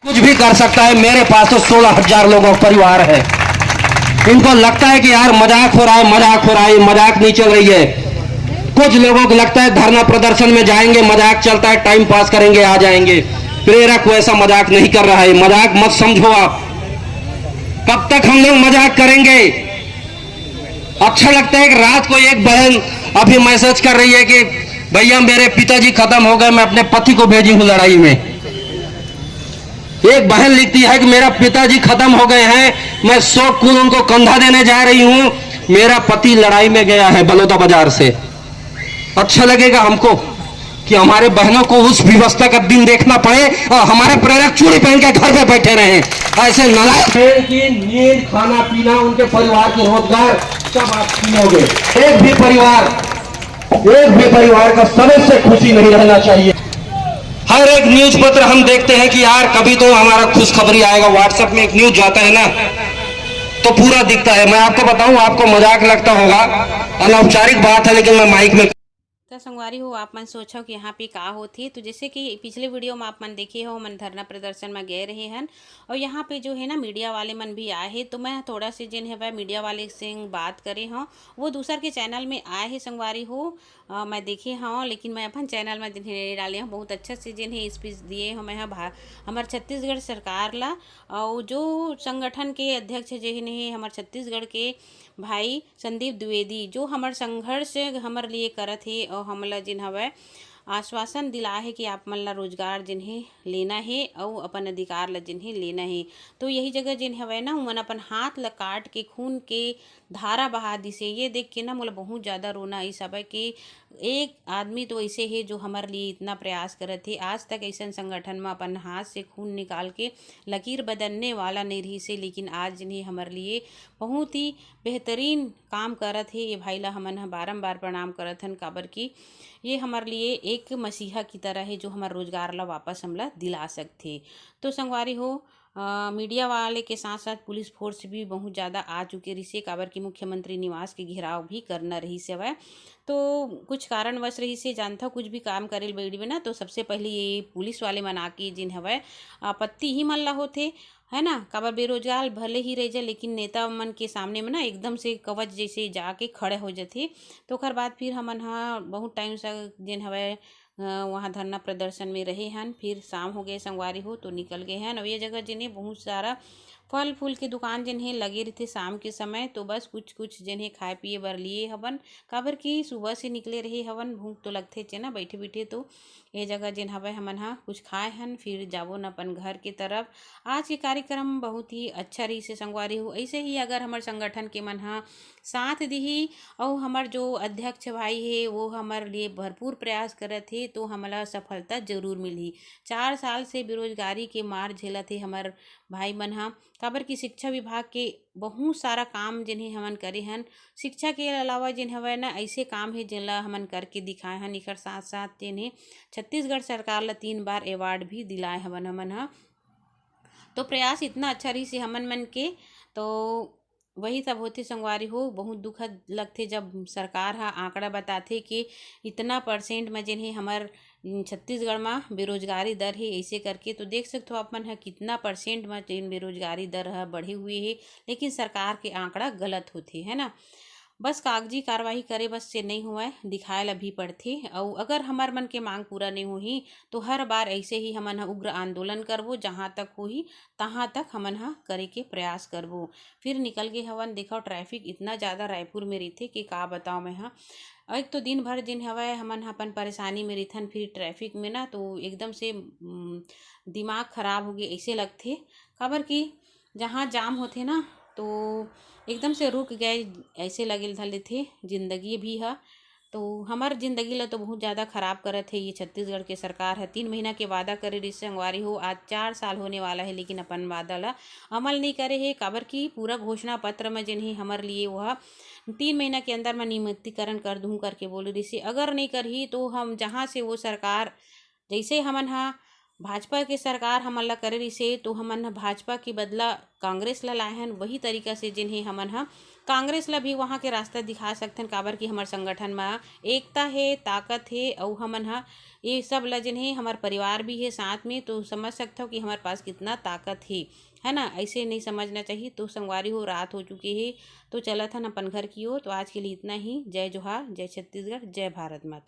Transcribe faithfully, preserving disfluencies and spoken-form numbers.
कुछ भी कर सकता है। मेरे पास तो सोलह हजार लोगों का परिवार है। इनको लगता है कि यार मजाक हो रहा है, मजाक हो रहा है, ये मजाक नहीं चल रही है। कुछ लोगों को लगता है धरना प्रदर्शन में जाएंगे, मजाक चलता है, टाइम पास करेंगे, आ जाएंगे। प्रेरक वैसा मजाक नहीं कर रहा है, मजाक मत समझो आप। कब तक हम लोग मजाक करेंगे? अच्छा लगता है कि रात को एक बहन अभी मैसेज कर रही है कि भैया, मेरे पिताजी खत्म हो गए, मैं अपने पति को भेजी हूँ लड़ाई में। एक बहन लिखती है कि मेरा पिताजी खत्म हो गए हैं, मैं सौ कुल उनको कंधा देने जा रही हूँ, मेरा पति लड़ाई में गया है बलौदा बाजार से। अच्छा लगेगा हमको कि हमारे बहनों को उस विवशता का दिन देखना पड़े और हमारे प्रेरक चूड़ी पहन के घर पे बैठे रहे। ऐसे नालायक हैं कि नींद, खाना पीना, उनके परिवार के रोजगार सब आप छीनोगे। एक भी परिवार, एक भी परिवार का सदस्य खुशी नहीं रहना चाहिए। हर एक न्यूज पत्र हम देखते हैं कि यार कभी तो हमारा खुशखबरी आएगा। WhatsApp में एक न्यूज जाता है ना, तो पूरा दिखता है। मैं आपको बताऊं, आपको मजाक लगता होगा, अनौपचारिक बात है, लेकिन मैं माइक में तो संगवारी हो, आप मन सोचो कि यहाँ पे का होथे। तो जैसे कि पिछले वीडियो में आप मन देखे हो, हमन धरना प्रदर्शन में गए रहे हन और यहाँ पे जो है ना मीडिया वाले मन भी आए हैं। तो मैं थोड़ा से जिन है वह मीडिया वाले से बात करे हों, वो दूसर के चैनल में आए हैं संगवारी हो। अ, मैं देखे हों, लेकिन मैं अपन चैनल में जिन्हें नहीं डाले हों, बहुत अच्छा से जिन्हें स्पीच दिए हों। मैं हाँ भा-, हमर छत्तीसगढ़ सरकार ला और जो संगठन के अध्यक्ष जिन्हें हमर छत्तीसगढ़ के भाई संदीप द्विवेदी, जो हमर संघर्ष हमर लिए करत हे और हमला जिन हवय आश्वासन दिलाए हे कि आप मन ला रोजगार जिन्हें लेना हे अउ अपन अधिकार ला जिन्हें लेना हे। तो यही जगह जिन हवय ना, उमन अपन हाथ ला काट के, खून के धारा बहा दिसे। ये देख के ना मोला बहुत ज़्यादा रोना आइस हवय कि एक आदमी तो ऐसे हे जो हमर लिए इतना प्रयास करत हे, आज तक ऐसन संगठन म अपन हाथ से खून निकाल के लकीर बदलने वाला नहीं रहिस हे, लेकिन आज जिन्हें हमर लिए बहुत ही बेहतरीन काम करत हे। ये भाई ला हमन ह बारंबार प्रणाम करत हन, काबर कि ये हमर लिए एक मसीहा की तरह हे, जो हमर रोजगार ला वापस हमला दिला सकथे। तो संगवारी हो, अ, मीडिया वाले के साथ-साथ पुलिस फोर्स भी बहुत ज़्यादा आ चुके रहिसे, काबर कि मुख्यमंत्री निवास के घेराव भी करना रहिस हवय। तो कुछ कारणवश रहिसे, जानथव, कुछ भी काम करे ल बइठबे ना, तो सबसे पहले ये पुलिस वाले मन आके जिन हवय, आपत्ति ही मन ला होथे, है ना? काबर बेरोजगार भले ही रह जाए, लेकिन नेता मन के सामने में ना एकदम से कवच जैसे जाके खड़े हो जाथे। तो ओकर बाद फिर हमन ह बहुत टाइम से जिन हवय, अ, वहाँ धरना प्रदर्शन में रहे हन। फिर शाम हो गए संगवारी हो, तो निकल गए हन। और ये जगह जिन्हें बहुत सारा फल फूल के दुकान जिन्हें लगे रहिथे शाम के समय, तो बस कुछ कुछ जिन्हें खाए पिए बर लिए हवन, काबर कि सुबह से निकले रहे हवन, भूख तो लगथे चे ना बैठे बैठे। तो ये जगह जिन हवय हमन ह कुछ खाए हन, फिर जाबो न अपन घर के तरफ। आज के कार्यक्रम बहुत ही अच्छा रहिसे संगवारी हो। ऐसे ही अगर हमर संगठन के मन ह साथ दिही अउ हमर जो अध्यक्ष भाई हे, वो हमर लिए भरपूर प्रयास करत हे, तो हमला सफलता जरूर मिलही। चार साल से बेरोजगारी के मार झेलत हे हमर भाई मन ह, काबर कि शिक्षा विभाग के बहुत सारा काम जिन्हें हमन करे हन, शिक्षा के अलावा जिन हवय ना, ऐसे काम हे जेन ला हमन करके दिखाए हन। एकर साथ साथ जिन्हें छत्तीसगढ़ सरकार ला तीन बार अवार्ड भी दिलाए हवन हमन ह। तो प्रयास इतना अच्छा रहिस हे हमन मन के, तो वही सब होथे संगवारी हो। बहुत दुखद लगथे जब सरकार ह आंकड़ा बताथे कि इतना परसेंट म जेन हे हमर छत्तीसगढ़ म बेरोजगारी दर हे, ऐसे करके। तो देख सकथो आप मन ह कितना परसेंट म जेन बेरोजगारी दर ह बढ़े हुए हे, लेकिन सरकार के आंकड़ा गलत होथे, है ना। बस कागजी कार्रवाई करे बस से नहीं हुआ, दिखाए ला भी पड़थे। अउ अगर हमर मन के मांग पूरा नहीं होही, तो हर बार ऐसे ही हमन ह उग्र आंदोलन करबो, जहां तक होही, तहां तक हमन ह करे के प्रयास करबो। फिर निकल गे हवन। देखो, ट्रैफिक इतना ज़्यादा रायपुर में रहिथे कि का बताओ मैं ह। एक तो दिन भर जिन हवय, हमन ह अपन परेशानी में रहिथन, फिर ट्रैफिक में ना, तो एकदम से, उम, दिमाग खराब हो गए, ऐसे लगथे। काबर कि जहाँ जाम होथे ना, तो एकदम से रुक गए, ऐसे लगे धर लेथे जिंदगी भी ह। तो हमर जिंदगी ला तो बहुत ज़्यादा खराब करत हे ये छत्तीसगढ़ के सरकार ह। तीन महीना के वादा करे रहिस संगवारी हो, आज चार साल होने वाला है, लेकिन अपन वादा ला अमल नहीं करे हे। काबर कि पूरा घोषणा पत्र में जिन ही हमर लिए वो ह तीन महीना के अंदर में नियमितीकरण कर दूँ करके बोले रहिस हे। अगर नहीं करही तो हम जहाँ से वो सरकार, जैसे हमन ह भाजपा के सरकार हमन ला करे रिहिसे, तो हमन ह भाजपा के बदला कांग्रेस ला लाए हन। वही तरीका से जेन हे हमन ह कांग्रेस ला भी वहाँ के रास्ता दिखा सकथन, काबर कि हमर संगठन म एकता हे, ताकत हे, अउ हमन ह ये सब ला जेन हे हमर परिवार भी हे साथ में, तो समझ सकथव कि हमर पास कितना ताकत हे, है ना। ऐसे नहीं समझना चाहिए। तो संगवारी हो, रात हो चुके हे, तो चलत हन अपन घर की ओर। तो आज के लिए इतना ही। जय जोहार, जय छत्तीसगढ़, जय भारत माता।